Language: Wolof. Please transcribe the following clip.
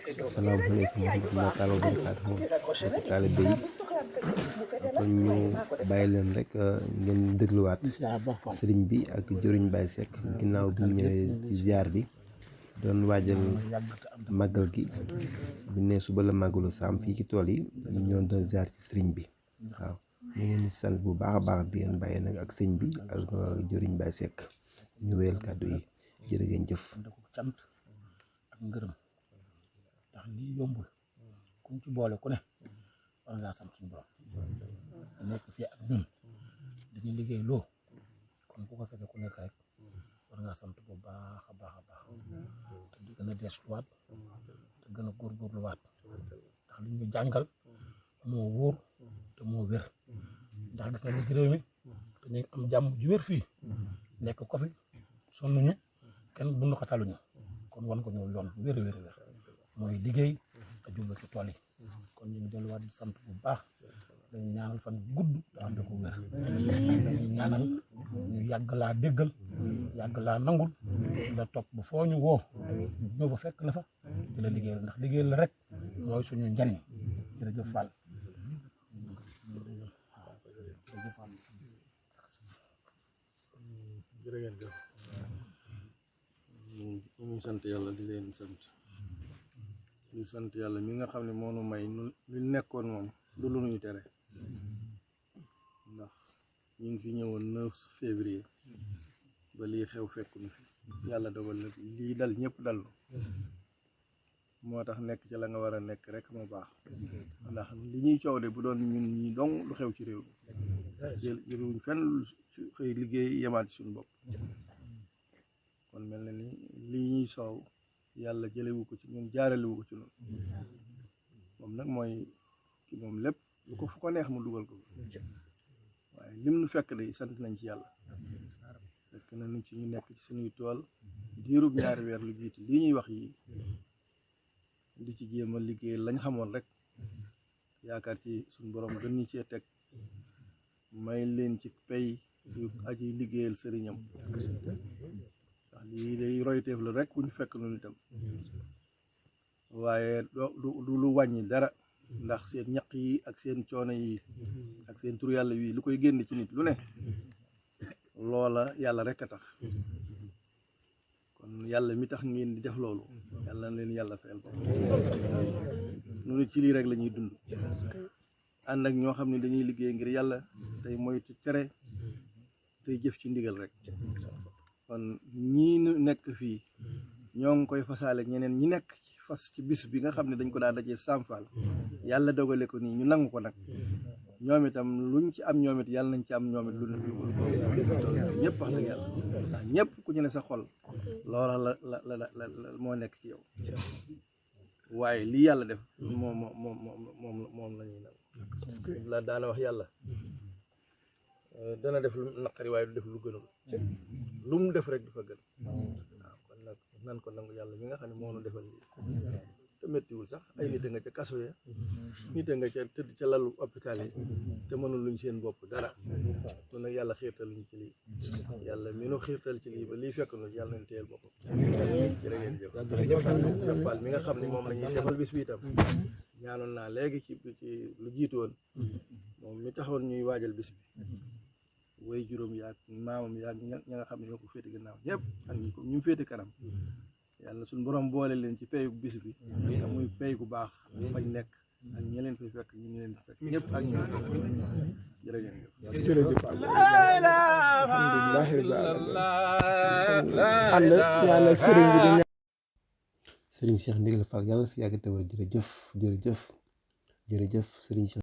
asalaamaaleykum wa rahmatulah taala wa barakaatuhu mbokki taalibe yi kon ñu bàyyi leen rek ngeen dégluwaat sëriñ bi ak jëriñ Baye Seck ginnaaw bi ñu ñëwee ci ziar bi doon waajal màggal gi bu ne suba la màggalu saam fii ci tool yi ñu ñoo doon ziar ci sëriñ bi waaw ñu ngeen di sant bu baax a baax di leen bàyyi nag ak sëñ bi ak jëriñ Baye Seck ñu wéyal kàddu yi jërë ngeen jëf. cant ak ngërëm ndax lii yombul kuñ ci boole ku ne war ngaa sant suñu borom nekk fii ak ñun dañuy liggéey loo kon ku ko fekkee ku nekk rek war ngaa sant bu baax a baax a baax te di gën a deesuwaat te gën a góorgóorluwaat ndax li ñu jàngal moo wóor te moo wér ndax gis nañ ci réew mi te ñu am jàmm ju wér fii nekk ko fi sonnuñu kenn bu ñu xataluñu kon wan ko ñëw yoon wér wér wér mooy liggéey te jublu ci tool yi kon ñu ngi delluwaat di sant bu baax dañu ñaanal fan gudd te ànd ko wér dañu ñaanal ñu yàgg laa déggal yàgg laa nangul la topp ba foo ñu woo ñëw fa fekk la fa di la liggéeyal ndax liggéeyal la rek mooy suñu njariñ jërëjëf Fall jërëjëf ñu sant yàlla di leen sant ñu sant yàlla mi nga xam ne moo nu may lu nekkoon moom du lu ñuy tere ndax ñu ngi fi ñëwoon 9 février ba lii xew fekkuñu fi yàlla dogal na lii dal ñëpp dal moo tax nekk ci la nga war a nekk rek mu baax ndax li ñuy coow de bu doon ñun ñi dong lu xew ci réew mi jëluñ fenn xëy liggéey yemaat ci suñu bopp kon mel na ni lii ñuy soow yàlla jëlewu ko ci ñun jaaralewu ko ci ñun moom nag mooy ki moom lépp lu ko fu ko neex mu dugal ko waaye lim nu fekk de sant nañ ci yàlla fekk na nu ci ñu nekk ci suñuy tool diirub ñaari weer lu jiitu lii ñuy wax yi di ci jéem a liggéey lañ xamoon rek yaakaar ci suñu borom gën ñu cee teg may leen ci pay yu aji liggéeyal sëriñam ndax lii day royteef la rek ku ñu fekk noonu itam waaye du lu wàññi dara ndax seen ñaq yi ak seen coono yi ak seen tur yàlla wi lu koy génn ci nit lu ne loola yàlla rek a tax kon yàlla mi tax ngeen di def loolu yàlla na leen yàlla fayal ko noonu ci lii rek la ñuy dund ànd ak ñoo xam ne dañuy liggéey ngir yàlla tey moytu tere tey jëf ci ndigal rek kon ñii nekk fii ñoo ngi koy fasaale ñeneen ñi nekk fas ci bis bi nga xam ne dañ ko daa dajee Samfal yàlla dogale ko nii ñu nangu ko nag ñoom itam luñ ci am ñoom it yàlla nañ ci am ñoom it lu ñëpp wax dëgg yàlla ndax ñëpp ku ñu ne sa xol loola la moo nekk ci yow waaye lii yàlla def moom la ñuy nangu la daana wax yàlla dana def lu naqari waaye du def lu gënul lu mu def rek du fa gën waaw kon nag nan ko nangu yàlla mi nga xam ne moo nu defal lii te méttiwul sax ay nit a nga ca kaso ya nit a nga ca tëdd ca lalu hôpital yi te mënul luñ seen bopp dara kon nag yàlla xiirtal luñ ci lii yàlla mi nu xiirtal ci lii ba lii fekk nu yàlla nañ teel boppam jërë ngeen jëf Cheikh Fall mi nga xam ne moom la ñuy defal bis bi itam ñaanoon naa léegi ci lu jiitu woon moom mi taxoon ñuy waajal bis bi way juróom yaag maamam yaag ña nga xam ne ñoo ko féete gannaaw ñëpp ak ñu féete kanam yàlla suñu borom boole leen ci payu bis bi te muy pay gu baax fañ nekk ak ñi leen fay fekk ñu ngi leen di fekk ñëpp ak ñu bokk jërë ngeen jëf jërëjëf alhamdulilah sëriñ bi Serigne Cheikh Ndigal Fall yàlla fi yàgg te wér jërëjëf jërëjëf jërëjëf Serigne Cheikh